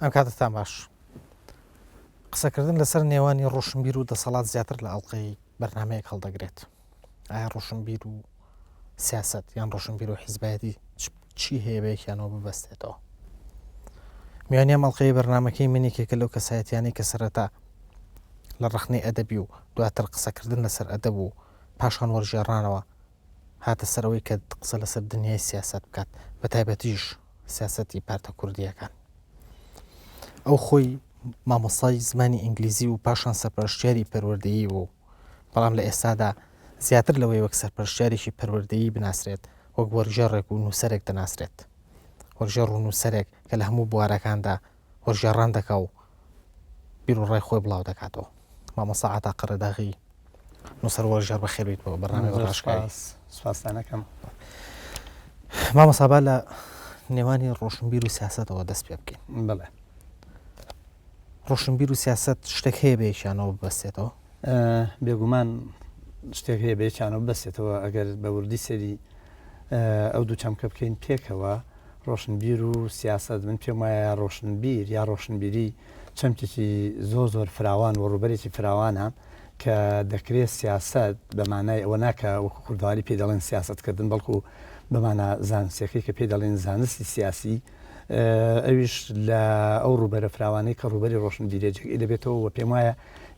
ئەم کاتەتان باش. قسەکردن لەسەر نێوانی ڕۆشنبیر و دەسەڵات زیاتر لە ئەڵقەی بەرنمەیەک هەڵدەگرێت. ئایا ڕۆشنبیر و سیاست یان ڕۆشنبیر و حیزبایەتی چی هەیە بەیەکیانەوە ببەستێتەوە؟ میوانی ئەم ئەڵقەی بەرنمەکەی من یەکێکە لەو کەسایەتیانەی کە سەرەتا لە ڕەخنەی ئەدەبی و دواتر قسەکردن لەسەر ئەدەب و پاشان وەرگێڕانەوە هاتە سەر ئەوەی کە قسە لەسەر دنیای سیاسەت بکات، بە تایبەتیش سیاسەتی پارتە کوردییەکان. ئەو خۆی مامۆستای زمانی ئینگلیزی و پاشان سەرپەرشتیاری پەروەردەیی بوو، بەڵام لە ئێستادا زیاتر لەوەی وەک سەرپەرشتیارێکی پەروەردەیی بناسرێت، وەک وەرگێڕێک و نووسەرێک دەناسرێت. وەرگێڕ و نووسەرێک کە لە هەموو بوارەکاندا وەرگێڕان دەکا و بیروڕای خۆی بڵاو دەکاتەوە. مامۆستا عەتا قەرەداغی نووسەر وەرگێڕ بەخێر بێیت بۆ بەرنامەی زۆر ڕاشکاوی. سپاس سپاستان ئەکەم. مامۆستا با لە نێوانی ڕۆشنبیر و سیاسەتەوە دەست پێ بکەین. بەڵێ. ڕۆشنبیر و سیاسەت شتێک هەیە بەیەکیانەوە ببەستێتەوە؟ بێگومان شتێک هەیە بەیەکیانەوە ببەستێتەوە ئەگەر بە وردی سەیری ئەو دوو چەمکە بکەین پێکەوە ڕۆشنبیر و سیاسەت من پێم وایە ڕۆشنبیر یا ڕۆشنبیری چەمکێکی زۆر زۆر فراوان و ڕووبەرێکی فراوانە کە دەکرێت سیاسەت بە مانای ئەوە نا کە وەکو کوردەواری پێی دەڵێن سیاسەتکردن بەڵکو بە مانا زانستیەکەی کە پێی دەڵێن زانستی سیاسی ئەویش لە ئەو ڕووبەرە فراوانەی کە ڕووبەری ڕۆشنبیریە جێگەی دەبێتەوە و پێم وایە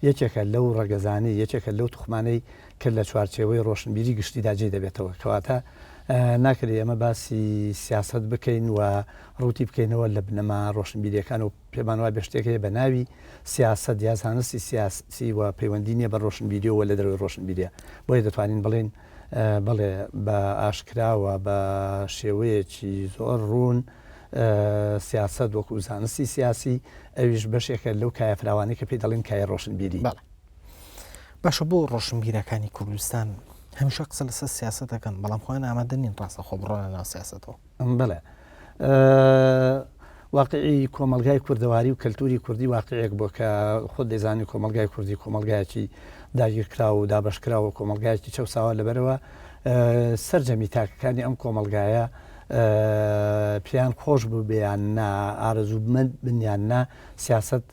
یەکێکە لەو ڕەگەزانەی یەکێکە لەو توخمانەی کە لە چوارچێوەی ڕۆشنبیری گشتیدا جێی دەبێتەوە کەواتە ناکرێ ئێمە باسی سیاسەت بکەین و ڕووتی بکەینەوە لە بنەما ڕۆشنبیریەکان و پێمان وابێ شتێک هەیە بە ناوی سیاسەت یا زانستی سیاسی و پەیوەندی نییە بە ڕۆشنبیریەوە لە دەرەوەی ڕۆشنبیریە بۆیە دەتوانین بڵێین بەڵێ بە ئاشکرا و بە شێوەیەکی زۆر ڕوون سیاسەت وەکو زانستی سیاسی ئەویش بەشێکە لەو کایە فراوانەی کە پێی دەڵێن کایە ڕۆشنبیری. بەڵێ. باشە بۆ ڕۆشنبیرەکانی کوردستان هەمیشە قسە لەسەر سیاسەت دەکەن بەڵام خۆیان ئامادە نین ڕاستەخۆ بڕۆنە ناو سیاسەتەوە؟ بەڵێ. واقعی کۆمەڵگای کوردەواری و کەلتوری کوردی واقعێک بووە کە خۆت دەیزانی کۆمەڵگای کوردی کۆمەڵگایەکی داگیرکراو و دابەشکراو و کۆمەڵگایەکی چەوساوە لەبەرەوە سەرجەمی تاکەکانی ئەم کۆمەڵگایە پێیان خۆش بوو یان نا ئارەزوومەند بن یان نا سیاسەت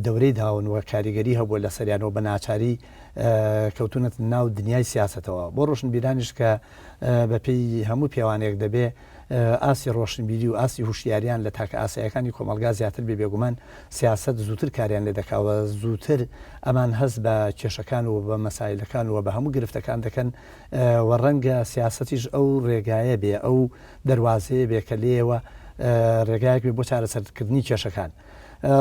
دەورەی داون و کاریگەری هەبووە لەسەریان و بە ناچاری کەوتونەتە ناو دنیای سیاسەتەوە بۆ ڕۆشنبیرانیش کە بەپێی هەموو پێوانێک دەبێ ئاستی ڕۆشنبیری و ئاستی هوشیاریان لە تاکە ئاسایەکانی کۆمەڵگا زیاتر بێ بێگومان سیاسەت زووتر کاریان لێ دەکا و زووتر ئەمان هەست بە کێشەکان و بە مەسایلەکان و بە هەموو گرفتەکان دەکەن و ڕەنگە سیاسەتیش ئەو ڕێگایە بێ ئەو دەروازەیە بێ کە لێیەوە ڕێگایەک بێ بۆ چارەسەرکردنی کێشەکان.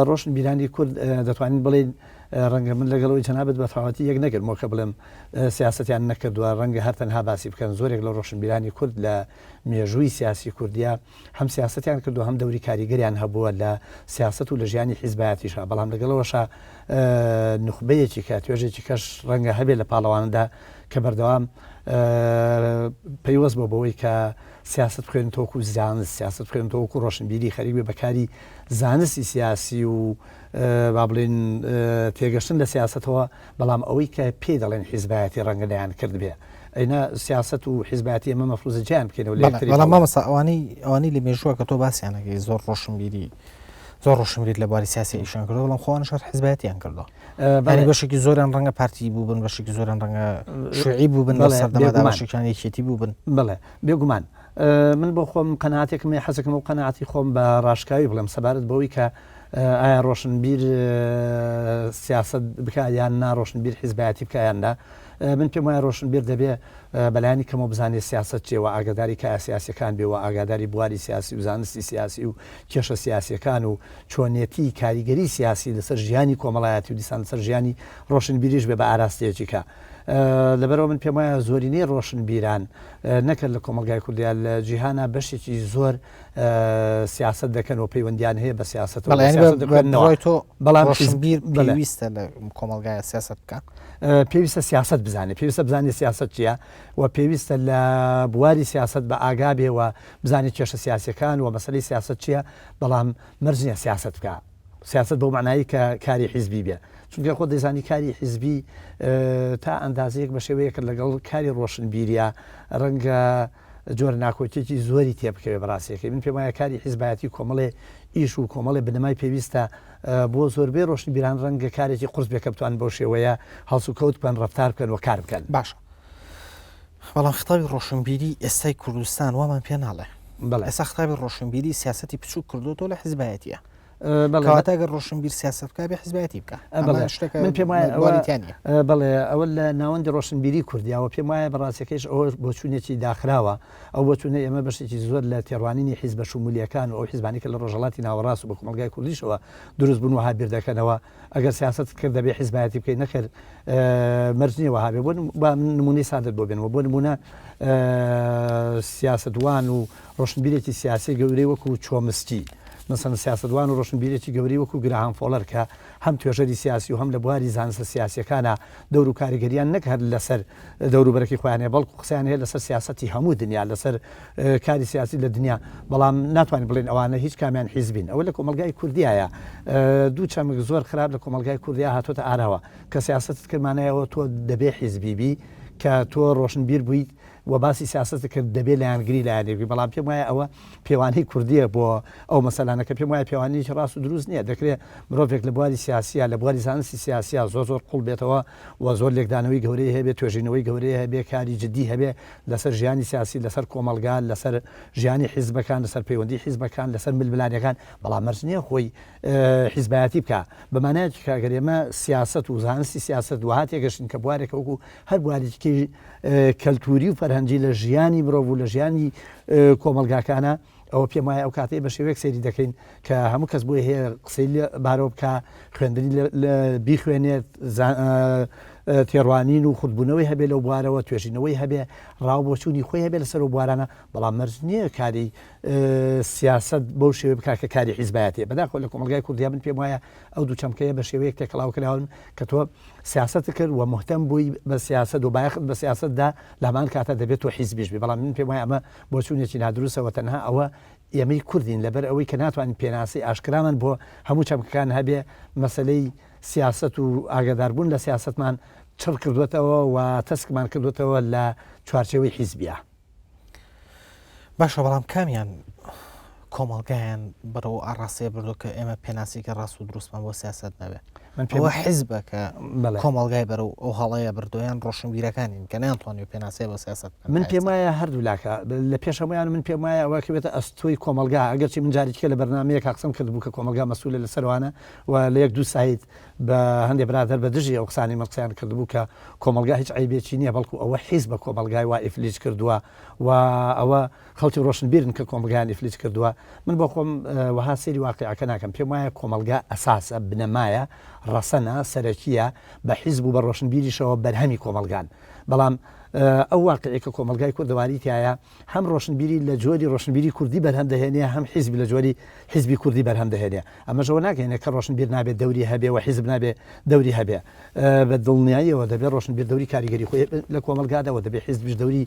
ڕۆشنبیرانی کورد دەتوانین بڵێین ڕەنگە من لەگەڵ ئەوەی جەنابت بە تەواوەتی یەک نەگرمەوە کە بڵێم سیاسەتیان نەکردووە، ڕەنگە هەر تەنها باسی بکەن، زۆرێک لە ڕۆشنبیرانی کورد لە مێژووی سیاسی کوردیا هەم سیاسەتیان کردووە هەم دەوری کاریگەریان هەبووە لە سیاسەت و لە ژیانی حیزبایەتیشا، بەڵام لەگەڵ ئەوەشا نوخبەیەکی کە توێژێکی کەش ڕەنگە هەبێ لە پاڵەواندا کە بەردەوام پەیوەست بووە بەوەی کە سیاسەت بخوێنێتەوە وەکوو زانست، سیاسەت بخوێنێتەوە وەکوو ڕۆشنبیری خەریک بێ بە کاری زانستی سیاسی و با بڵێین تێگەشتن لە سیاسەتەوە، بەڵام ئەوەی کە پێی دەڵێن حیزبایەتی ڕەنگە نەیان کردبێ. ئەینا سیاسەت و حیزبایەتی ئێمە مەفروزە جیایان بکەینەوە لە یەکتری. بەڵام مامۆستا ئەوانەی ئەوانەی لە مێژووە کە تۆ باسیان ئەکەی زۆر ڕۆشنبیری زۆر ڕۆشنبیر لە بواری سیاسی ئیشیان کردووە بەڵام خۆیانش هەر حیزبایەتیان کردووە. یانی بەشێکی زۆریان ڕەنگە پارتی بووبن بەشێکی زۆریان ڕەنگە شوعی بووبن لە سەردەمەدا بەشێکیان یەکێتی بووبن. بەڵێ بێگومان. من بۆ خۆم قەناعەتێکم هەیە حەزەکەم ئەو قەناعەتی خۆم بە ڕاشکاوی بڵێم سەبارەت بەوەی کە ئایا ڕۆشنبیر سیاسەت بکا یان نا ڕۆشنبیر حیزبایەتی بکا یان نا من پێم وایە ڕۆشنبیر دەبێ بەلایەنی کەمەوە بزانێ سیاسەت چیە و ئاگاداری کایە سیاسیەکان بێ و ئاگاداری بواری سیاسی و زانستی سیاسی و کێشە سیاسیەکان و چۆنیەتی کاریگەری سیاسی لەسەر ژیانی کۆمەڵایەتی و دیسان لەسەر ژیانی ڕۆشنبیریش بێ بە ئاراستەیەکی کە لەبەرئەوە من پێم وایە زۆرینەی ڕۆشنبیران نەک هەر لە کۆمەڵگای کوردیا لە جیهانا بەشێکی زۆر سیاسەت دەکەن و پەیوەندیان هەیە بە سیاسەتەوە بەڵێ یانی بە بڕوای تۆ بەڵام ڕۆشنبیر پێویستە لە کۆمەڵگایە سیاسەت بکا؟ پێویستە سیاسەت بزانێ پێویستە بزانێ سیاسەت چییە و پێویستە لە بواری سیاسەت بە ئاگا بێ و بزانێ کێشە سیاسیەکان و مەسەلەی سیاسەت چییە بەڵام مەرج نییە سیاسەت بکا. سیاسەت بەو مەعنایەی کە کاری حیزبی بێ چونکە خۆت دەیزانی کاری حیزبی تا ئەندازەیەک بە شێوەیەکە لەگەڵ کاری ڕۆشنبیریا ڕەنگە جۆرە ناکۆکیەکی زۆری تێ بکەوێ بەڕاستیەکەی من پێم وایە کاری حیزبایەتی کۆمەڵێ ئیش و کۆمەڵێ بنەمای پێویستە بۆ زۆربەی ڕۆشنبیران ڕەنگە کارێکی قورس بێ کە بتوانن بەو شێوەیە هەڵسوکەوت بکەن، ڕەفتار بکەن و کار بکەن. باشە بەڵام خیتابی ڕۆشنبیری ئێستای کوردستان وامان پێ ناڵێ. بەڵێ. ئێستا خیتابی ڕۆشنبیری سیاسەتی بچووک کردۆتەوە لە حیزبایەتیە. بەڵێ. کەواتە ئەگەر ڕۆشنبیر سیاسەت بکا بێ حیزبایەتی بکا. بەڵێ. ئەمە شتێکە من پێم وایە ئەوە بواری تیا نییە. بەڵێ ئەوە لە ناوەندی ڕۆشنبیری کوردیە و پێم وایە بەڕاستیەکەیش ئەوە بۆچوونێکی داخراوە. ئەو بۆچوونەی ئێمە بەشێکی زۆر لە تێڕوانینی حیزبە شمولییەکان و ئەو حیزبانەی کە لە ڕۆژهەڵاتی ناوەڕاست و بە کۆمەڵگای کوردیشەوە دروست بوون وەها بیر دەکەنەوە، ئەگەر سیاسەتت کرد دەبێ حیزبایەتی بکەی، نەخێر مەرج نییە وەها بێ. بۆ با من نموونەی سادەت بۆ بێنمەوە، بۆ نموونە سیاسەتوان و ڕۆشنبیرێکی سیاسی گەورەی وەکوو چۆمسکی، مەسەلەن سیاسەتوان و ڕۆشنبیرێکی گەورەی وەکوو گراهام فۆڵەر کە هەم توێژەری سیاسی و هەم لە بواری زانستە سیاسییەکانا دەور و کاریگەرییان نەک هەر لەسەر دەوروبەرەکەی خۆیان هەیە، بەڵکو قسەیان هەیە لەسەر سیاسەتی هەموو دنیا، لەسەر کاری سیاسی لە دنیا، بەڵام ناتوانین بڵێین ئەوانە هیچ کامیان حیزبین. ئەوە لە کۆمەڵگای کوردیایە. دوو چەمک زۆر خراپ لە کۆمەڵگای کوردیا هاتۆتە ئاراوە، کە سیاسەتت کرد مانای ئەوە تۆ دەبێ حیزبی بی، کە تۆ ڕۆشنبیر بوویت و باسی سیاسەتت کرد دەبێ لایەنگری لایەنێک بی، بەڵام پێم وایە ئەوە پێوانەی کوردییە بۆ ئەو مەسەلانە کە پێم وایە پێوانەیەکی ڕاست و دروست نییە. دەکرێ مرۆڤێک لە بواری سیاسیا، لە بواری زانستی سیاسیا زۆر زۆر قووڵ بێتەوە و زۆر لێکدانەوەی گەورەی هەبێ، توێژینەوەی گەورەی هەبێ، کاری جدی هەبێ لەسەر ژیانی سیاسی، لەسەر کۆمەڵگا، لەسەر ژیانی حیزبەکان، لەسەر پەیوەندی حیزبەکان، لەسەر ململانێکان، بەڵام مەرج نییە خۆی حیزبایەتی بکا. بە مانایەکی کە ئەگەر ئێمە سیاسەت و زانستی سیاسەت وەها تێگەشتین کە بوارێکە وەکوو هەر بوارێکی کەلتووری و فەرهەنگی لە ژیانی مرۆڤ و لە ژیانی کۆمەڵگاکانە، ئەوە پێم وایە ئەو کاتەی بە شێوەیەک سەیری دەکەین کە هەموو کەس بۆی هەیە قسەی لە بارەوە بکا، خوێندنی لە بیخوێنێت، تێڕوانین و خوردبوونەوەی هەبێ لەو بوارەوە، توێژینەوەی هەبێ، ڕا و بۆچوونی خۆی هەبێ لەسەر ئەو بوارانە، بەڵام مەرج نییە کاری سیاسەت بەو شێوەیە بکا کە کاری حیزبایەتییە. بەداخەوە لە کۆمەڵگای کوردیا من پێم وایە ئەو دوو چەمکەیە بە شێوەیەک تێکەڵاو کراون کە تۆ سیاسەتت کرد و موهتەم بووی بە سیاسەت و بایەخت بە سیاسەت دا، لە هەمان کاتا دەبێت تۆ حیزبیش بی، بەڵام من پێم وایە ئەمە بۆچوونێکی نادروستە و تەنها ئەوە ئێمەی کوردین لەبەر ئەوەی کە ناتوانین پێناسەی ئاشکرامان بۆ هەموو چەمکەکان هەبێ مەسەلەی سیاسەت و ئاگاداربوون لە سیاسەتمان چڕ کردووەتەوە و تەسکمان کردووەتەوە لە چوارچێوەی حیزبیا. باشە بەڵام کامیان کۆمەڵگایان بەرەو ئاڕاستەیە بردووە کە ئێمە پێناسێکی ڕاست و دروستمان بۆ سیاسەت نەبێ؟ من پێم ئەوە حیزبە کە بەڵێ. کۆمەڵگای بەرەو ئەو هەڵەیە بردووە یان ڕۆشنبیرەکانین کە نەیانتوانیوە پێناسەیە بۆ سیاسەت بکەن من تا پێم ئێستا؟ وایە هەردوو لاکە لە پێش هەموویان من پێم وایە ئەوە کەوێتە ئەستۆی کۆمەڵگا ئەگەرچی من جارێکیکە لە بەرنامەیەکا قسەم کردبوو کە کۆمەڵگا مەسئولە لەسەر ئەوانە و لە یەک دوو سایت بە هەندێ برادەر بە دژی ئەو قسانەی من قسەیان کردبوو کە کۆمەڵگا هیچ عەیبێکی نییە بەڵکو ئەوە حیزبە کۆمەڵگای وا ئیفلیج کردووە و ئەوە خەڵکی ڕۆشنبیرن کە کۆمەڵگایان ئیفلیج کردووە. من بۆ خۆم وەها سەیری واقیعەکە ناکەم. پێم وایە کۆمەڵگا ئەساسە، بنەمایە، ڕەسەنە، سەرەکییە، بە حیزب و بە ڕۆشنبیریشەوە بەرهەمی کۆمەڵگان. بەڵام ئەو واقیعەی کە کۆمەڵگای کوردەواری تیایە، هەم ڕۆشنبیری لە جۆری ڕۆشنبیری کوردی بەرهەم دەهێنێ، هەم حیزب لە جۆری حیزبی کوردی بەرهەم دەهێنێ. ئەمەش ئەوە ناگەیەنێ کە ڕۆشنبیر نابێ دەوری هەبێ و حیزب نابێ دەوری هەبێ. بە دڵنیاییەوە دەبێ ڕۆشنبیر دەوری کاریگەری خۆی هەبێ لە کۆمەڵگادا و دەبێ حیزبیش دەوری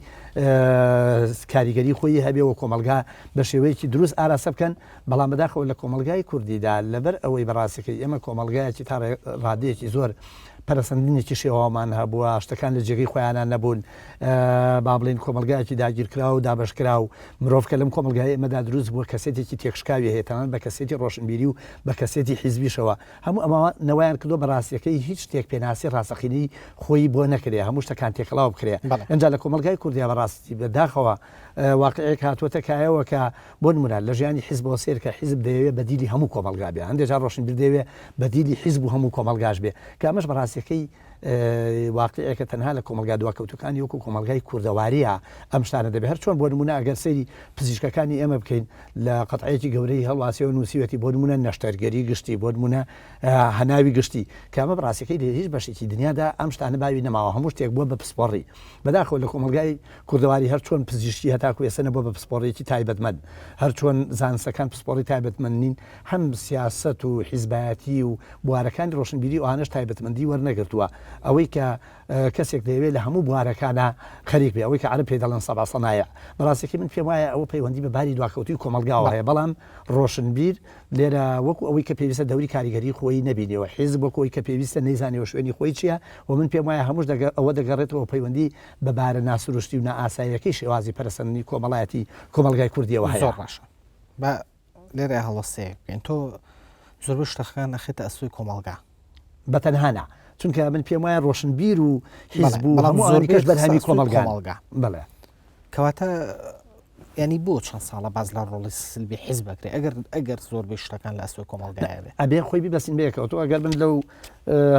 کاریگەری خۆی هەبێ و کۆمەڵگا بە شێوەیەکی دروست ئاراستە بکەن، بەڵام بەداخەوە لە کۆمەڵگای کوردیدا لەبەر ئەوەی بەڕاستەکەی ئێمە کۆمەڵگایەکی تا ڕادەیەکی زۆر پەرەسەندنێکی شێواومان هەبووە، شتەکان لە جێگەی خۆیانا نەبوون، با بڵێین کۆمەڵگایەکی داگیرکراو و دابەشکراو، مرۆڤ کە لەم کۆمەڵگایەی ئێمەدا دروست بووە کەسێتێکی تێکشکاوی هەیە تەنانەت بە کەسێتی ڕۆشنبیری و بە کەسێتی حیزبیشەوە، هەموو ئەمانە وایان کردووە بە ڕاستیەکەی هیچ شتێک پێناسی ڕاستەقینەی خۆی بۆ نەکرێ، هەموو شتەکان تێکەڵاو بکرێ. ئینجا لە کۆمەڵگای کوردیا بە ڕاستی بە داخەوە واقیعێک هاتووەتە کایەوە کە بۆ نموونە لە ژیانی حیزبەوە سەیر کە حیزب دەیەوێ بەدیلی هەموو کۆمەڵگا بێ، هەندێ جار ڕۆشنبیر دەیەوێ بەدیلی حیزب و هەموو کۆمەڵگاش بێ، کە ئەمەش بە ڕاستیەکەی واقیعێکە تەنها لە کۆمەڵگا دواکەوتووکانی وەکوو کۆمەڵگای کوردەوارییا ئەم شتانە دەبێ. هەر چۆن بۆ نموونە ئەگەر سەیری پزیشکەکانی ئێمە بکەین لە قەتعەیەکی گەورەی هەڵواسیەوە نووسیوێتی بۆ نموونە نەشتەرگەری گشتی، بۆ نموونە هەناوی گشتی، کە ئەمە بەڕاستیەکەی لە هیچ بەشێکی دنیادا ئەم شتانە باوی نەماوە، هەموو شتێک بووە بە پسپۆڕی. بەداخەوە لە کۆمەڵگای کوردەواری هەر چۆن پزیشکی هەتاکوو ئێستا نەبووە بە پسپۆڕییەکی تایبەتمەند، هەر چۆن زانستەکان پسپۆڕی تایبەتمەند نین، هەم سیاسەت و حیزبایەتی و بوارەکانی ڕۆشنبیری ئەوانەش تایبەتمەندی وەرنەگرتووە. ئەوەی کە کەسێک دەیەوێت لە هەموو بوارەکانا خەریک بێ، ئەوەی کە عەرەب پێی دەڵێن سەبع صنایع، بەڕاستیەکەی من پێم وایە ئەوە پەیوەندی بە باری دواکەوتووی کۆمەڵگاوە هەیە، بەڵام ڕۆشنبیر لێرە وەکو ئەوەی کە پێویستە دەوری کاریگەری خۆی نەبینیوە، حیزب وەکو ئەوەی کە پێویستە نەیزانیوە شوێنی خۆی چییە و من پێم وایە هەمووش ئەوە دەگەڕێتەوە پەیوەندی بە بارە ناسروشتی و نائاساییەکەی شێوازی پەرەسەندنی کۆمەڵایەتی کۆمەڵگای کوردییەوە هەیە. زۆر باشە با. لێرە هەڵوەستەیەک بکەین تۆ زۆربەی شتەکان ئەخێتە ئەستۆی کۆمەڵگا. بە تەنها نا چونکە من پێم وایە ڕۆشنبیر و حیزب و هەموو ئەوانی کەش بەرهەمی کۆمەڵگان. بەڵێ. کەواتە ینی بۆ چەند ساڵە باز لە ڕۆڵی سلبی حیزب بکرێ ئەگەر ئەگەر زۆربەی شتەکان لە ئەستۆی کۆمەڵگایە بێ. ئەبێ خۆی بیبەستین بەیەکەوە تۆ ئەگەر من لەو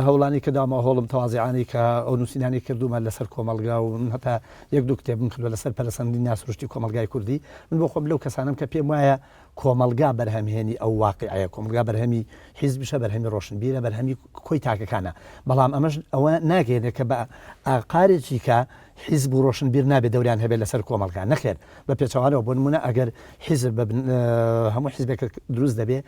هەوڵانی کە داومە هەوڵم تەوازیعانەی کە ئەو نووسینانەی کردوومە لەسەر کۆمەڵگا و من هەتا یەک دوو کتێبم کردووە لەسەر پەرەسەندنی ناسروشتی کۆمەڵگای کوردی من بۆ خۆم لەو کەسانەم کە پێم وایە کۆمەڵگا بەرهەمهێنی ئەو واقیعەیە، کۆمەڵگا بەرهەمی حیزبیشە، بەرهەمی ڕۆشنبیرە، بەرهەمی کۆی تاکەکانە، بەڵام ئەمەش ئەوە ناگەیەنێت کە بە ئاقارێکی کە حیزب و ڕۆشنبیر نابێت دەوریان هەبێت لەسەر کۆمەڵگا، نەخێر بە پێچەوانەوە، بۆ نموونە ئەگەر حیزب بە هەموو حیزبێک دروست دەبێت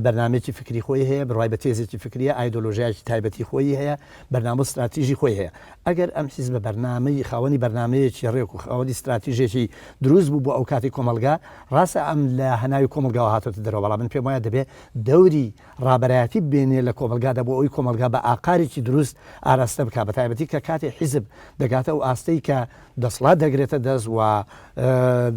بەرنامەیەکی فکری خۆی هەیە، بڕوای بە تێزێکی فکریە، ئایدۆلۆژیایەکی تایبەتی خۆیی هەیە، بەرنامە و ستراتیژی خۆی هەیە. ئەگەر ئەم حیزبە بەرنامەی خاوەنی بەرنامەیەکی ڕێک و خاوەنی ستراتیژێکی دروست بوو بۆ ئەو کاتی کۆمەڵگا، ڕاستە ئەم لە هەناوی کۆمەڵگاوە هاتۆتە دەرەوە، بەڵام من پێم وایە دەبێ دەوری ڕابەرایەتی ببینێ لە کۆمەڵگادا بۆ ئەوەی کۆمەڵگا بە ئاقارێکی دروست ئاراستە بکا، بە تایبەتی کە کاتێ حیزب دەگاتە ئەو ئاستەی کە دەسڵات دەگرێتە دەست و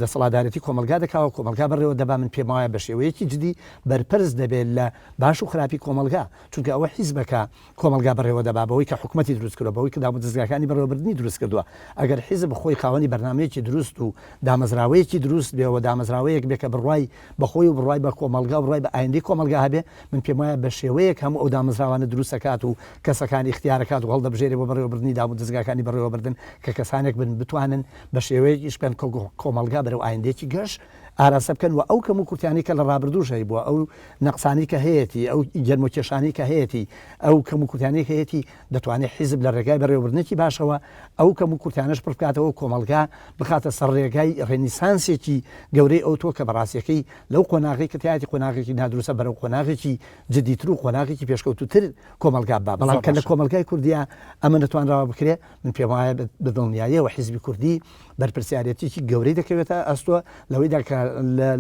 دەسەڵاتدارێتی کۆمەڵگا دەکا و کۆمەڵگا بەڕێوە دەبا، من پێم وایە بە شێوەیەکی جدی بەرپرس دەبێ لە باش و خراپی کۆمەڵگا، چونکە ئەوە حیزبە کە کۆمەڵگا بەڕێوە دەبا، بەوەی کە حکومەتی دروست کردوە، بەوەی کە دامودەزگاکانی بەڕێوەبردنی دروست کردوە. ئەگەر حیزب خۆی خاوەنی بەرنامەیەکی دروست و دامەزراوەیەکی دروست بێ و دامەزراوەیەک بێ کە بڕوای بە خۆی و بڕوای بە کۆمەڵگا و بڕوای بە ئایندەی کۆمەڵگا هەبێ، من پێم وایە بە شێوەیەک هەموو ئەو دامەزراوانە دروست ئەکات و کەسەکان ئیختیار ئەکات و هەڵدەبژێرێ بۆ بەڕێوەبردنی دامودەزگاکانی بەڕێوەبردن کە کەسانێک بن بتوانن بە شێوەیەک ئیش بکەن کە کۆمەڵگا بەرەو ئایندەیەکی گەش ئاراستە بکەن و ئەو کەموکورتیانەی کە لە ڕابردووش هەیبووە، ئەو نەقسانەی کە هەیەتی، ئەو گەرمۆکێشانەی کە هەیەتی، ئەو کەموکورتیانەی کە هەیەتی، دەتوانێت حیزب لە ڕێگای بەڕێوەبردنێکی باشەوە ئەو کەموکورتیانەش پڕ بکاتەوە و کۆمەڵگا بخاتە سەر ڕێگای ڕێنیسانسێکی گەورەی ئەوتۆ کە بەڕاستیەکەی لەو قۆناغەی کە تیایەتی قۆناغێکی نادروستە بەرەو قۆناغێکی جدیتر و قۆناغێکی پێشکەوتووتر کۆمەڵگا ببا. بەڵام کە لە کۆمەڵگای کوردیا ئەمە نەتوانراوە بکرێ، من پێم وایە بە دڵنیاییەوە حیزبی کوردی بەرپرسیارێتیی گەورەی دەکەوێتە ئەستۆ لەوەیدا کە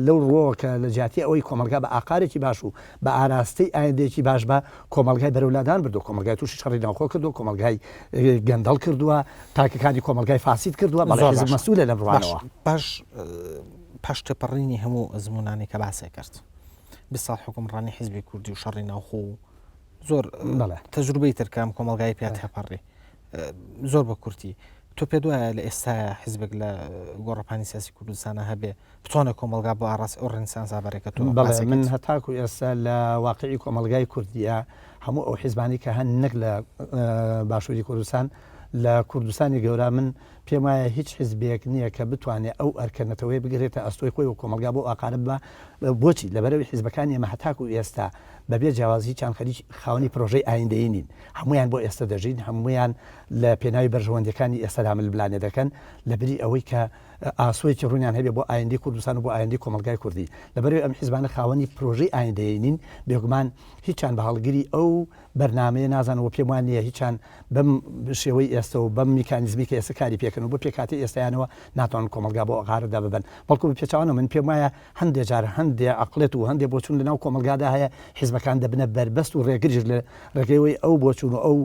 لەو ڕووەوە کە لە جیاتی ئەوەی کۆمەڵگا بە ئاقارێکی باش و بە ئاراستەی ئایندەیەکی باش بە کۆمەڵگای بەرەو لادان بردووە، کۆمەڵگای تووشی شەڕی ناوخۆ کردووە، کۆمەڵگای گەندەڵ کردووە، تاکەکانی کۆمەڵگای فاسید کردووە، بەڵێ حیزب مەسئولە لەم ڕوانەوە. باش پاش تێپەڕینی هەموو ئەزموونانەی کە باسێ کرد، 20 ساڵ حوکمڕانی حیزبی کوردی و شەڕی ناوخۆ و زۆر تەجروبەی تر کە ئەم کۆمەڵگای پیا تێپەڕی زۆر بە کورتی تۆ پێت وایە لە ئێستایا حیزبێک لە گۆڕەپانی سیاسی کوردستانە هەبێ بتوانێت کۆمەڵگا بۆ ئاڕاست ئەو ڕێنسانسا بەرێکە تۆ بەڵێ من هەتاکو ئێستا لە واقعی کۆمەڵگای کوردیە هەموو ئەو حیزبانی کە هەن نەک لە باشووری کوردستان لە کوردستانی گەورە من پێم وایە هیچ حیزبێک نییە کە بتوانێت ئەو ئەرکە نەتەوەیە بگرێتە ئەستۆی خۆی و کۆمەڵگا بۆ ئاقارە ببا بۆچی لەبەرەوەی حیزبەکانی ئێمە هەتاکو ئێستا بەبێ جیاوازی هیچیان خەریکی خاوەنی پرۆژەی ئایندەیی نین هەموویان بۆ ئێستا دەژین هەموویان لە پێناوی بەرژەوەندیەکانی ئێستادا ململانێ دەکەن لەبری ئەوەی کە ئاسۆیەکی ڕوونیان هەبێ بۆ ئایندەی کوردستان و بۆ ئایندەی کۆمەڵگای کوردی لەبەرئەوەی ئەم حیزبانە خاوەنی پرۆژەی ئایندەیی نین بێگومان هیچیان بە هەڵگری ئەو بەرنامەیە نازانن و پێم وانیە هیچیان بەم شێوەی ئێستە و بەم میکانیزمی کە ئێستا کاری پێکەن و بۆ پێکهاتەی ئێستایانەوە ناتوانن کۆمەڵگا بۆ ئەغارەدا ببەن بەڵکو بە پێچەوانەوە من پێم وایە هەندێ جار هەندێ عەقڵێت و هەندێ بۆچوون لەناو کۆمەڵگادا هەیە حیزبەکان دەبنە بەربەست و ڕێگریش لە ڕێگەی ئەوەی ئەو بۆچوون و ئەو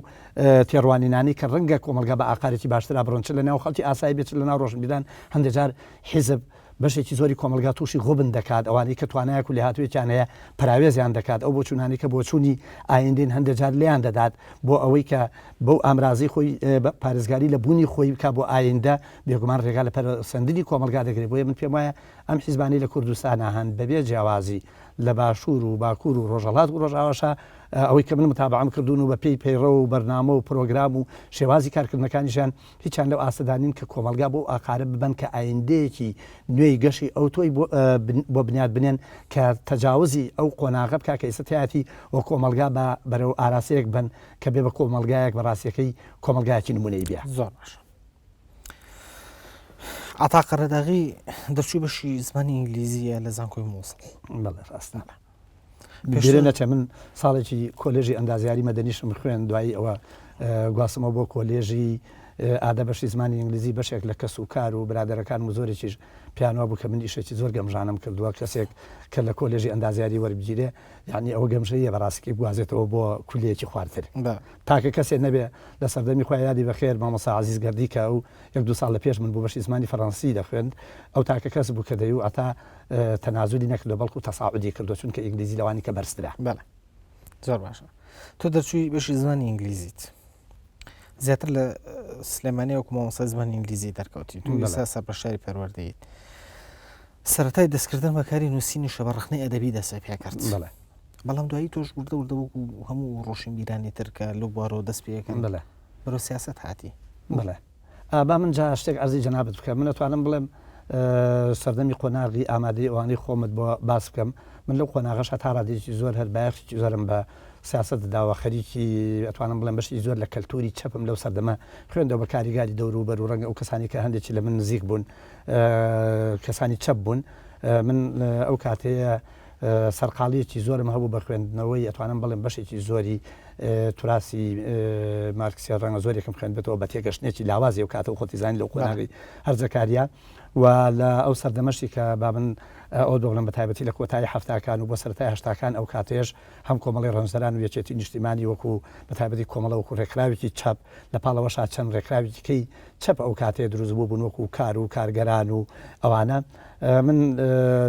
تێڕوانینانەی کە ڕەنگە کۆمەڵگا بە ئاقارێکی باشترا بڕۆن چ لەناو خەڵکی ئاسایی بێت چ لەناو ڕۆشنبیران هەندێ جار حیزب بەشێکی زۆری کۆمەڵگا تووشی غوبن دەکات، ئەوانەی کە توانایەک و لێهاتوویەکیان هەیە پەراوێزیان دەکات، ئەو بۆچوونانەی کە بۆچوونی ئایندین هەندێ جار لێیان دەدات بۆ ئەوەی کە بەو ئامرازەی خۆی پارێزگاری لە بوونی خۆی بکات بۆ ئایندە، بێگومان ڕێگا لە پەرەسەندنی کۆمەڵگا دەگرێت، بۆیە من پێم وایە ئەم حیزبانەی لە کوردستانا هەن بەبێ جیاوازی لە باشوور و باکوور و ڕۆژهەڵات و ڕۆژئاواشا ئەوەی کە من متابەعەم کردوون و بە پێی پەیڕەو و بەرنامە و پرۆگرام و شێوازی کارکردنەکانیشیان هیچیان لەو ئاستەدا نین کە کۆمەڵگا بەو ئاقارە ببەن کە ئایندەیەکی نوێی گەشی ئەوتۆی بۆ بنیات بنێن کە تەجاوزی ئەو قۆناغە بکا کە ئێستا تیایەتی و کۆمەڵگا بە بەرەو ئاراستەیەک بەن کە بێ بە کۆمەڵگایەک بە ڕاستیەکەی کۆمەڵگایەکی نمونەیی بێ. زۆر باشە. عەتا قەرەداغی دەرچووی بەشی زمانی ئینگلیزییە لە زانکۆی مووسڵ. بەڵێ ڕاستە. بیرە نەچێ من ساڵێکی کۆلێژی ئەندازیاری مەدەنیشم خوێن دوایی ئەوە گواستمەوە بۆ کۆلێژی. ئادە بەشی زمانی ئینگلیزی بەشێک لە کەس و کار و برادەرەکانم و زۆرێکیش پێیان وابوو کە من ئیشێکی زۆر گەمژانەم کردووە کەسێک کە لە کۆلێژی ئەندازیاری وەربگیرێ یانی ئەوە گەمژەییە بەڕاستیکی بگوازێتەوە بۆ کولیەیەکی خوارتر تاکە کەسێ نەبێ لە سەردەمی خۆی یادی بەخێر مامۆستا عەزیز گەردی کە ئەو یەک دوو ساڵ لە پێش من بوو بەشی زمانی فەرەنسی دەخوێند ئەو تاکە کەس بوو کە دەیوو عەتا تەنازولی نەکردووە بەڵکو تەساعودی کردووە چونکە ئینگلیزی لەوانی کە بەرزترە. بەڵێ زۆر باشە تۆ دەرچووی بەشی زمانی ئینگلیزیت زیاتر لە سلێمانی وەکو مامۆستای زمانی ئینگلیزی دەرکەوتی تو ئێستا سەرپەرشتیاری پەروەردەیت سەرەتای دەستکردن بە کاری نووسینیشە بە ڕەخنەی ئەدەبی دەست پێکرد بەڵێ بەڵام دوایی تۆش وردە وردە وەکو هەموو ڕۆشنبیرانی تر کە لەو بوارەوە دەست پێەکەن بەڵێ بەرەو سیاسەت هاتی بەڵێ با من جا شتێک عەرزی جەنابت بکەم من ئەتوانم بڵێم سەردەمی قۆناغی ئامادەی ئەوانەی خۆمت بۆ باس بکەم من لەو قۆناغەشا تا ڕادەیەکی زۆر هەر بایەخێکی زۆرم بە سیاسەت داوە خەریکی ئەتوانم بڵێم بەشی زۆر لە کەلتوری چەپم لەو سەردەمە خوێندەوە بە کاریگاری دەوروبەر و ڕەنگە ئەو کەسانی کە هەندێکی لە من نزیک بوون کەسانی چەپ بوون من ئەو کاتەیە سەرقاڵیەکی زۆرم هەبوو بە خوێندنەوەی ئەتوانم بڵێم بەشێکی زۆری توراسی مارکسیە ڕەنگە زۆرێکم خوێندبێتەوە بە تێگەشتنێکی لاوازی ئەو کاتە و خۆتی زانی لەو قۆناغی هەرزەکاریە و لە ئەو سەردەمەشی کە با من ئەو بڵێم بە تایبەتی لە کۆتایی حەفتاکان و بۆ سەرەتای هەشتاکان ئەو کاتەیەش هەم کۆمەڵی ڕەنجدەران و یەکێتی نیشتیمانی وەکو بە تایبەتی کۆمەڵە وەکو ڕێکخراوێکی چەپ لە پاڵەوەشا چەند ڕێکخراوێکی کەی چەپ ئەو کاتەیە دروست بوو بوون وەکو کار و کارگەران و ئەوانە من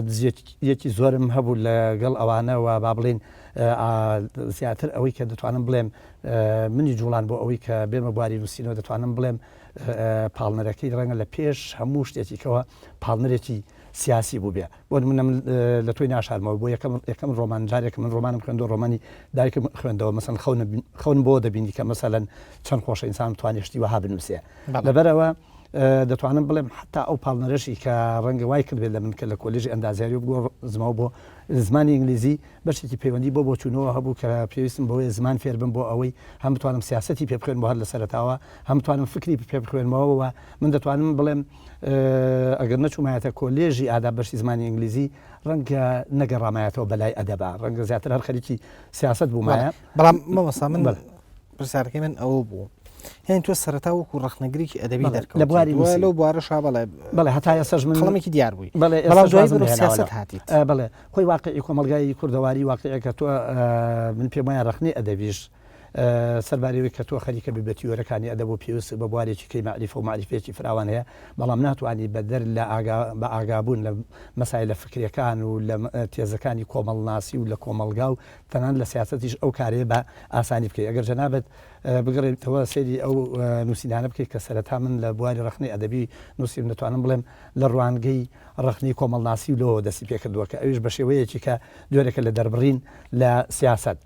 دزیەکی زۆرم هەبوو لەگەڵ ئەوانە و با بڵین زیاتر ئەوەی کە دەتوانم بڵێم منی جوڵان بۆ ئەوەی کە بێمە بواری نووسینەوە دەتوانم بڵێم پاڵنەرەکەی ڕەنگە لە پێش هەموو شتێکیکەوە پاڵنەرێکی سیاسی بووبێ بۆ نمونە من لە تۆی ناشارمەوە بۆ یەکەم یەکەم ڕۆمان جارێک من ڕۆمانم خوێندەوە ڕۆمانی دایکم خوێندەوە مەسەن خەون خەون بۆ دەبینی کە مەسەلەن چەند خۆشە ئینسان بتوانێت شتی وەها بنووسێ لەبەرەوە دەتوانم بڵێم حتا ئەو پاڵنەرەشی کە ڕەنگە وای کردبێت لە من کە لە کۆلێژی ئەندازیاری بگۆڕزمەوە بۆ زمانی ئینگلیزی بەشێکی پەیوەندی بۆ بۆچوونەوە هەبوو کە پێویستم بەوەیە زمان فێر بم بۆ ئەوەی هەم بتوانم سیاسەتی پێ بخوێنمەوە هەر لە سەرەتاوە هەم بتوانم فکری پێ بخوێنمەوە و من دەتوانم بڵێم ئەگەر نەچوومایەتە کۆلێژی ئاداب بەشی زمانی ئینگلیزی ڕەنگە نەگەڕامایەتەوە بەلای ئەدەبا ڕەنگە زیاتر هەر خەریکی سیاسەت بوومایە. بەڵام مامۆستا من پرسیارەکەی من ئەوە بوو یانی تۆ سەرەتا وەکو ڕەخنەگرێکی ئەدەبی دەرکەوتی لە بواری نووسین لەو بوارەشا بەڵێ بەڵێ هەتا ئێستاش من قەڵەمێکی دیار بووی بەڵێ بەڵام ئێستاش دوای وازم بەرەو هێناوە سیاسەت لە هاتیت بەڵێ خۆی واقعی کۆمەڵگای کوردەواری واقعێکە تۆ من پێم وایە ڕەخنەی ئەدەبیش سەرباری ئەوەی کە تۆ خەریکە بی بە تیۆرەکانی ئەدەب و پێویستت بە بوارێکی کەی مەعریفە و مەعریفەیەکی فراوان هەیە بەڵام ناتوانی بەدەر لە ئاگا بە ئاگابوون لە مەسایلە فکریەکان و لە تێزەکانی کۆمەڵناسی و لە کۆمەڵگا و تەنانەت لە سیاسەتیش ئەو کارەیە بە ئاسانی بکەی ئەگەر جەنابت بگەڕێیتەوە سەیری ئەو نووسینانە بکەیت کە سەرەتا من لە بواری ڕەخنەی ئەدەبی نووسیم دەتوانم بڵێم لە ڕوانگەی ڕەخنەی کۆمەڵناسی و لەوەوە دەستی پێکردووە کە ئەویش بە شێوەیەکی کە جۆرێکە لە دەربڕین لە سیاسەت.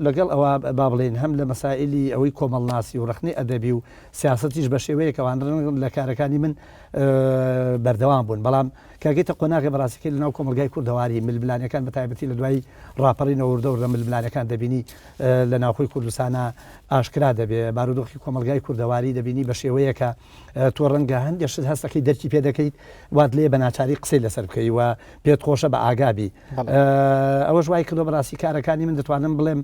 لەگەڵ ئەوە با بڵێین هەم لە مەسائیلی ئەوەی کۆمەڵناسی و ڕەخنەی ئەدەبی و سیاسەتیش بە شێوەیەک ئەوان لە کارەکانی من بەردەوام بوون بەڵام کە گەیتە قۆناغێ بەڕاستیکەی لەناو کۆمەڵگای کوردەواری ململانێکان بە تایبەتی لە دوای ڕاپەڕینەوە وردە وردە ململانێکان دەبینی لە ناوخۆی کوردستانا ئاشکرا دەبێ بارودۆخی کۆمەڵگای کوردەواری دەبینی بە شێوەیەکە تۆ ڕەنگە هەندێک شت هەستەکەی دەرکی پێ دەکەیت وات لێ بە ناچاری قسەی لەسەر بکەی و پێت خۆشە بە ئاگا بی ئەوەش وای کردو بەڕاستی کارەکانی من دەتوانم بڵێم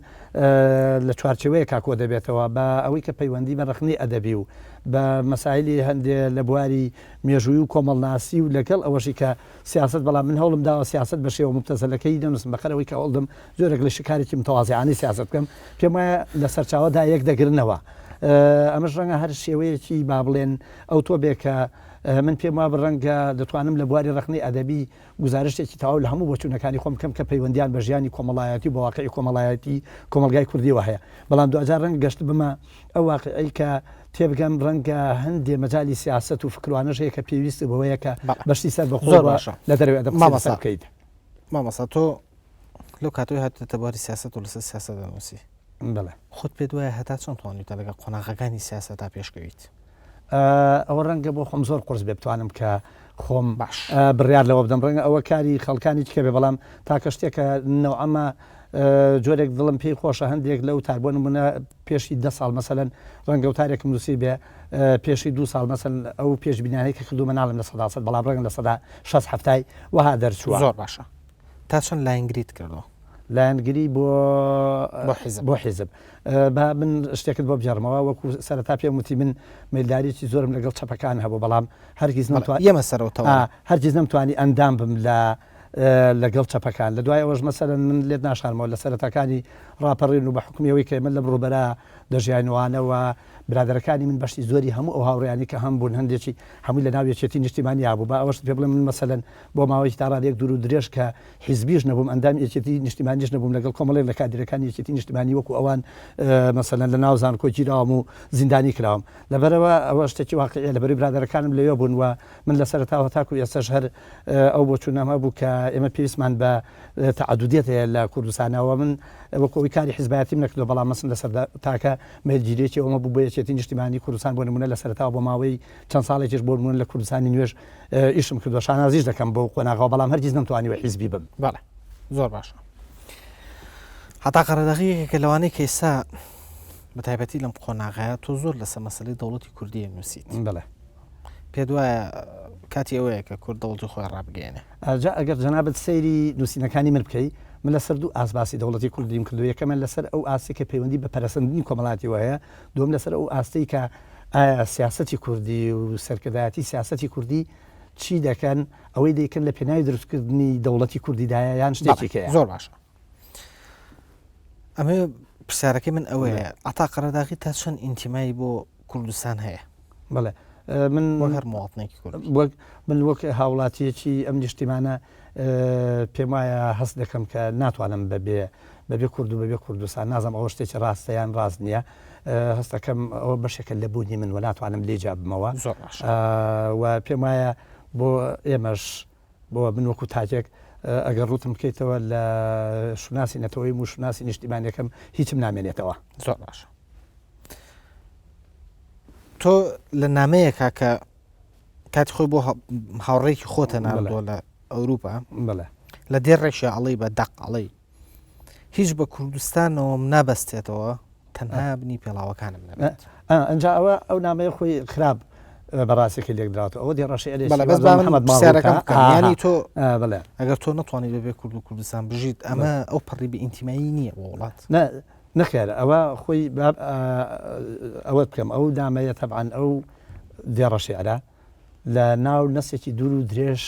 لە چوارچێوەیەکا کۆ دەبێتەوە بە ئەوەی کە پەیوەندی بە ڕەخنەی ئەدەبی و بە مەسایلی هەندێ لە بواری مێژووی و کۆمەڵناسی و لەگەڵ ئەوەشی کە سیاسەت بەڵام من هەوڵم داوە سیاسەت بە شێوە موبتەزەلەکەی نەنووسم بەقەر ئەوەی کە هەوڵدم جۆرێک لە شیکارێکی متەوازیعانەی سیاسەت بکەم پێم وایە لە سەرچاوەدا یەک دەگرنەوە ئەمەش ڕەنگە هەر شێوەیەکی با بڵێن ئەوتۆ بێ کە من پێم وابێ ڕەنگە دەتوانم لە بواری ڕەخنەی ئەدەبی گوزارشتێکی تەواو لە هەموو بۆچوونەکانی خۆم بکەم کە پەیوەندیان بە ژیانی کۆمەڵایەتی و بە واقعی کۆمەڵایەتی کۆمەڵگای کوردیەوە هەیە بەڵام دواجار ڕەنگە گەشتبمە ئەو واقعەی کە تێبگەم ڕەنگە هەندێ مەجالی سیاسەت و فکروانەش هەیە کە پێویست بەوەیە کە بەشی سەر بەخۆ زۆر باشە لە دەرەوەی ئەدەب قسەی لەسەر مامۆستا بکەیت. مامۆستا تۆ لەو کاتەوەی هاتوویتە بواری سیاسەت و لەسەر سیاسەت دەنووسی بەڵێ. خۆت پێت وایە هەتا چەند توانیوتە لەگەڵ قۆناغەکانی سیاسەتا پێشکەویت؟ ئەوە ڕەنگە بۆ خۆم زۆر قورس بێ بتوانم کە خۆم باش. بڕیار لەوە بدەم ڕەنگە ئەوە کاری خەڵکانی دیکە بێ بەڵام تاکە شتێکە نەوعەما جۆرێک دڵم پێی خۆشە هەندێک لەو تار بۆ نمونە پێشی دە ساڵ مەسەلەن ڕەنگە وتارێکم نووسی بێ پێشی دوو ساڵ مەسەلەن ئەو پێشبینانەی کە کردوومە ناڵێم 100% بەڵام ڕەنگە 60 حەفتای وەها دەرچووە. زۆر باشە تا چەند لایەنگریت کردووە؟ لایەنگری بۆ بۆ حیزب با من شتێکت بۆ بگێڕمەوە وەکو سەرەتا پێم وتی من مەیلداریی زۆرم لەگەڵ چەپەکان هەبوو بەڵام هەرگیز نەمتوانی یەمە سەرەوە هەرگیز نەمتوانی ئەندام بم لە لەگەڵ چەپەکان لە دوای ئەوەش مەسەلەن من لێت ناشارمەوە لە سەرەتاکانی ڕاپەڕین و بە حوکمی ئەوەی کە ئێمە لەم ڕووبەرە دەژیاین وانە و برادەرەکانی من بەشی زۆری هەموو ئەو هاوڕێیانی کە هەم بوون هەندێکی هەمووی لە ناو یەکێتی نیشتیمانیا بوو با ئەوەشت پێ بڵێم من مەسەلەن بۆ ماوەیەکی تا ڕادەیەک دوور و درێژ کە حیزبیش نەبووم ئەندامی یەکێتی نیشتیمانیش نەبووم لەگەڵ کۆمەڵێک لە کادیرەکانی یەکێتی نیشتیمانی وەکو ئەوان مەسەلەن لە ناو زانکۆ گیراوم و زیندانی کراوم لەبەرئەوە ئەوە شتێکی واقعیە لەبەرئەوەی برادەرەکانم لەوێ بوون و من لە سەرەتاوە تاکو ئێستاش هەر ئەو بۆچوونەم هەبوو کە ئێمە پێویستمان بە تەعەدودیەت هەیە لە کوردستانا و من وەکو ئەوەی کاری حیزبایەتیم نەکردووە بەڵام مەسن لە سەرتاکە مەیلگیریەکی ئەوەمە بوو بۆ یەکێتی نیشتیمانی کوردستان بۆ نموونە لە سەرەتاوە بۆ ماوەی چەند ساڵێکیش بۆ نموونە لە کوردستانی نوێش ئیشم کردووە شانازیش دەکەم بەو قۆناغەوە بەڵام هەرگیز نەمتوانیوە حیزبی بم. بەڵێ زۆر باشە. عەتا قەرەداغی یەکێکە لەوانەی کە ئێستا بە تایبەتی لەم قۆناغەیە تۆ زۆر لەسەر مەسەلەی دەوڵەتی کوردی نووسیت. بەڵێ. پێت وایە کاتی ئەوەیە کە کورد دەوڵەتی خۆی ڕابگەیەنێ؟ جا ئەگەر جەنابت سەیری نووسینەکانی من بکەی، من لەسەر دوو ئاست باسی دەوڵەتی کوردیم کردووە، یەکەمیان لەسەر ئەو ئاستەی کە پەیوەندی بە پەرەسەندنی کۆمەڵایەتیەوە هەیە، دووەم لەسەر ئەو ئاستەی کە ئایا سیاسەتی کوردی و سەرکردایەتی سیاسەتی کوردی چی دەکەن، ئەوەی دەیکەن لە پێناوی دروستکردنی دەوڵەتی کوردیدایە یان شتێکی کەیە. زۆر باشە. ئەمە پرسیارەکەی من ئەوەیە عەتا قەرەداغی تا چەند ئینتیمای بۆ کوردستان هەیە؟ بەڵێ من وەک هەر مواطنێکی کورد وەک من وەک هاوڵاتیەکی ئەم نیشتیمانە پێم وایە هەست دەکەم کە ناتوانم بەبێ بەبێ کورد و بەبێ کوردستان نازم ئەوە شتێکی ڕاستە یان ڕاست نییە هەستەکەم ئەوە بەشێکە لە بوونی من و ناتوانم لێ جیا بمەوە زۆر باشە و پێم وایە بۆ ئێمەش بۆ من وەکو تاکێک ئەگەر ڕووتم بکەیتەوە لە شوناسی نەتەوەیم و شوناسی نیشتیمانیەکەم هیچم نامێنێتەوە. زۆر باشە تۆ لە نامەیەکا کە کاتی خۆی بۆ هاوڕێکی خۆتە ناردووە لە ئەوروپا بەڵێ لە دێڕێکیا ئەڵێی بە دەق ئەڵێی هیچ بە کوردستانەوەم نابەستێتەوە تەنها بنی پێڵاوەکانم نەبێت. ئەنجا ئەوە ئەو نامەیە خۆی خراپ بەڕاستەکەی لێکدراوەتەوە ئەوە دێڕە شیعرێکی بەڵێ بەس با من محەمەد پرسیارەکەم ماڵوکە بکەم یانی تۆ بەڵێ ئەگەر تۆ نەتوانیت بەبێ کورد و کوردستان بژیت ئەمە ئەو پەڕی بە ئینتیمایی نییە بۆ وڵات. نا نەخێر ئەوە خۆی ئەوە بکەم ئەو نامەیە تەبعەن ئەو دێڕە شیعرە لە ناو نەسێکی دوور و درێژ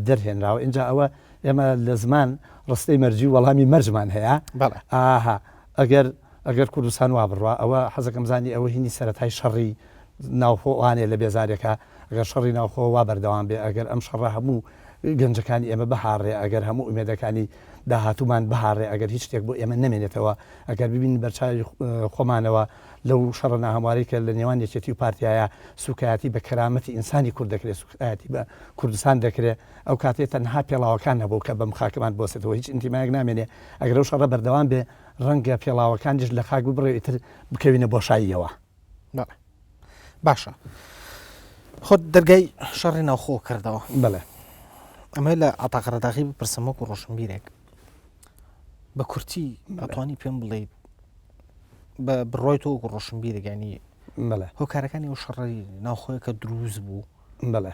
دەرهێنراوە ئینجا ئەوە ئێمە لە زمان ڕستەی مەرجی و وەڵامی مەرجمان هەیە بەڵێ. ئاها ئەگەر ئەگەر کوردستان وا بڕوا ئەوە حەزەکەم زانی ئەوە هینی سەرەتای شەڕی ناوخۆ وانێ لە بێزارێکا ئەگەر شەڕی ناوخۆ وا بەردەوام بێ ئەگەر ئەم شەڕە هەموو گەنجەکانی ئێمە بهاڕێ ئەگەر هەموو ئومێدەکانی داهاتوومان بهاڕێ ئەگەر هیچ شتێک بۆ ئێمە نەمێنێتەوە ئەگەر ببین بەرچاوی خۆمانەوە لەو شەڕە ناهەموارەی کە لە نێوان یەکێتی و پارتیایە سوکایەتی بە کەرامەتی ئینسانی کورد دەکرێ سوکایەتی بە کوردستان دەکرێ ئەو کاتەی تەنها پێڵاوەکان نەبوو کە بەم خاکەمان بۆسێتەوە هیچ ئینتیمایەک نامێنێ ئەگەر ئەو شەڕە بەردەوام بێ ڕەنگە پێڵاوەکانیش لە خاک ببڕێ و ئیتر بکەوینە بۆشاییەوە. بەڵێ باشە خۆت دەرگای شەڕی ناوخۆ کردەوە. بەڵێ. ئەمە لە عەتا قەرەداغی بپرسم وەکو ڕۆشنبیرێک بە کورتی ئەتوانی پێم بڵێیت بە بڕوای تۆ وەکو ڕۆشنبیرێک ینی بەڵێ هۆکارەکانی ئەو شەڕی ناوخۆیە کە دروست بوو بەڵێ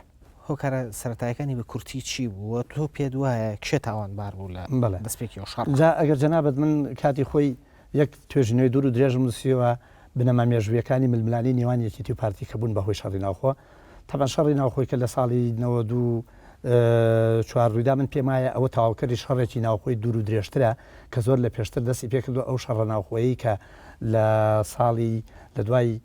هۆکارە سەرەتایەکانی بە کورتی چی بوو تۆ پێت وایە کێ تاوانبار بوو لە بەڵێ دەستپێکی ئەو شەڕە؟ جا ئەگەر جەنابت من کاتی خۆی یەک توێژینەوەی دوور و درێژم نووسیوە بنەما مێژوویەکانی ململانێی نێوان یەکێتی و پارتی کە بوون بە هۆی شەڕی ناوخۆ تەبعەن شەڕی ناوخۆی کە لە ساڵی 94 ڕوویدا من پێم وایە ئەوە تەواوکەری شەڕێکی ناوخۆی دوور و درێژترە کە زۆر لە پێشتر دەستی پێکردووە ئەو شەڕە ناوخۆیەی کە لە ساڵی لە دوای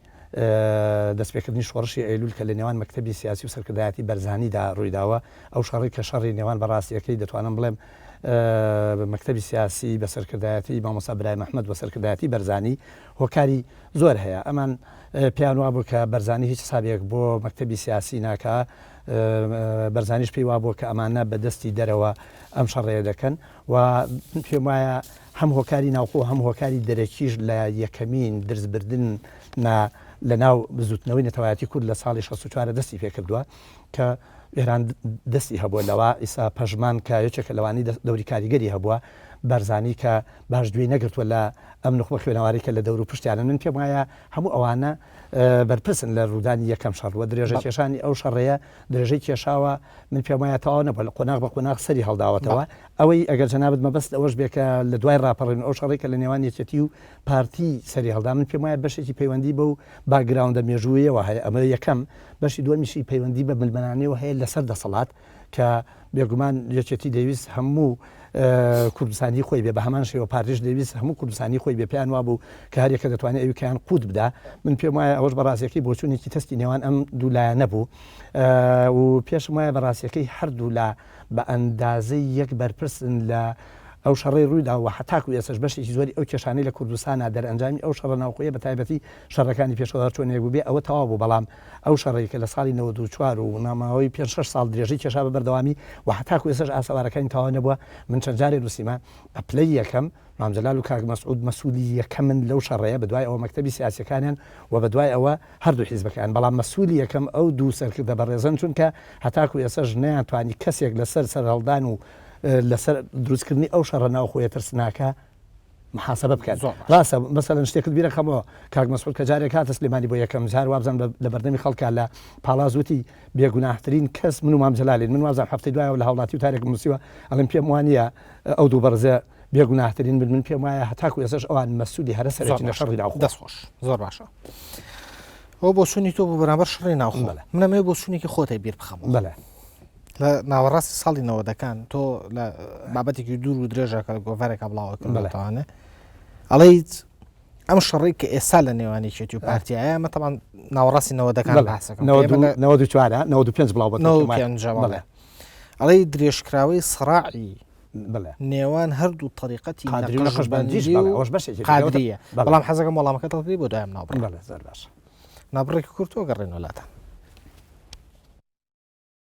دەستپێکردنی شۆڕشی ئەیلول کە لە نێوان مەکتەبی سیاسی و سەرکردایەتی بەرزانیدا ڕوویداوە، ئەو شەڕەی کە شەڕی نێوان بە ڕاستییەکەی دەتوانم بڵێم مەکتەبی سیاسی بە سەرکردایەتی مامۆستا برایم ئەحمەد و سەرکردایەتی بەرزانی هۆکاری زۆر هەیە ئەمان پێیان وابوو کە بەرزانی هیچ حسابێک بۆ مەکتەبی سیاسی ناکا بەرزانیش پێی وابووە کە ئەمانە بە دەستی دەرەوە ئەم شەڕەیە دەکەن و من پێم وایە هەم هۆکاری ناوخۆ و هەم هۆکاری دەرەکیش لە یەکەمین درز بردن نا لە ناو بزووتنەوەی نەتەوایەتی کورد لە ساڵی 64 دەستی پێکردووە کە ئێران دەستی هەبووە لەوە ئیسا پەژمان کە یەکێکە لەوانی دەوری کاریگەری هەبووە. بارزانی کە باش گوێی نەگرتووە لە ئەم نوخبە خوێنەوارەی کە لە دەور و پشتیانن، من پێم وایە هەموو ئەوانە بەرپرسن لە ڕوودانی یەکەم شەڕ و درێژە کێشانی ئەو شەڕەیە درێژەی کێشاوە، من پێم وایە تەواو نەبووە لە قۆناغ بە قۆناغ سەری هەڵداوەتەوە. ئەوەی ئەگەر جەنابت مەبەست ئەوەش بێ کە لە دوای ڕاپەڕین ئەو شەڕەی کە لە نێوان یەکێتی و پارتی سەری هەڵدا، من پێم وایە بەشێکی پەیوەندی بەو background ە مێژوویەوە هەیە، ئەمە یەکەم، بەشی دووەمیشی پەیوەندی بە ململانێوە هەیە لەسەر دەسەڵات کە بێگومان یەکێتی دەیویست هەموو کوردستانی خۆی بێ، بە هەمان شێوە پارتیش دەیویست هەموو کوردستانی خۆی بێ، پێیان وابوو کە هەریەکە دەتوانێت ئەویکەیان قووت بدا. من پێم وایە ئەوەش بە ڕاستیەکەی بۆچوونێکی تەسکی نێوان ئەم دوو لایەنە بوو و پێشم وایە بە ڕاستیەکەی هەردوو لا بە ئەندازەی یەک بەرپرسن لە ئەو شەڕەی ڕوویدا و هەتاکو ئێستاش بەشێکی زۆری ئەو کێشانەی لە کوردستانا دەرئەنجامی ئەو شەڕە ناوخۆیە بە تایبەتی شەڕەکانی پێشەوە هەرچۆنێک بووبێ ئەوە تەواو بوو بەڵام ئەو شەڕەی کە لە ساڵی 94 و ماوەی پێنج شەش ساڵ درێژەی کێشا بە بەردەوامی و هەتاکو ئێستاش ئاسەوارەکانی تەواو نەبووە من چەند جارێ نووسیمە بە پلەی یەکەم مام جەلال و کاک مەسعود مەسولی یەکەمن لەو شەڕەیە بەدوای ئەوە مەکتەبی سیاسیەکانیان و بەدوای ئەوە هەردوو حیزبەکەیان بەڵام مەسولی یەکەم ئەو دوو سەرکردە بەڕێزەن چونکە هەتاکو ئێستاش نەیانتوانی کەسێک لەسەر سەرهەڵدان و لەسەر دروستکردنی ئەو شەڕە ناوخۆیە ترسناکە محاسبە بکەن. زۆر باشە. ڕاستە مەسەلەن شتێکت بیرەخەمەوە کاک مەسعود کە جارێک هاتە سلێمانی بۆ یەکەم جار وابزانم لە بەردەمی خەڵکا لە پاڵاس وتی بێگوناهترین کەس من و مام جەلالین من وابزانم هەفتەی دوایەوە لە هاوڵاتی وتارێکم نووسیوە ئەڵێم پێم وانییە ئەو دوو بەڕێزە بێگوناهترین بن من پێم وایە هەتاکو ئێستاش ئەوان مەسولی هەرە زۆر سەرەکین لە باشە شەڕی ناوخۆ. دەست خۆش زۆر باشە ئەوە بۆچوونی تۆ بوو بەرامبەر شەڕی ناوخۆ بەڵێ. من ئەمەوێ بۆچوونێکی خۆتە بیر بخەمەوە. بەڵێ. لە ناوەڕاستی ساڵی نەوەدەکان تۆ لە بابەتێکی دوور و درێژە کە گۆڤارێکە بڵاوە کردوەتەوانێ ئەڵێیت ئەم شەڕی کە ئێستا لە نێوانی یەکێتی و پارتیایە ئەمە تەبعەن ناوەڕاستی نەوەدەکان باسەکەم 94 95 بڵاو بڵێ ئەڵێی درێژکراوەی سڕاعی نێوان هەردوو تەریقەتی قادری و نەقشبەندیش قادریە بەڵام حەزەکەم وەڵامەکە تەڵگری بۆ دایم ناوبڕ زۆر باش نابڕێکی کورتەوە گەڕێنەوە لاتان.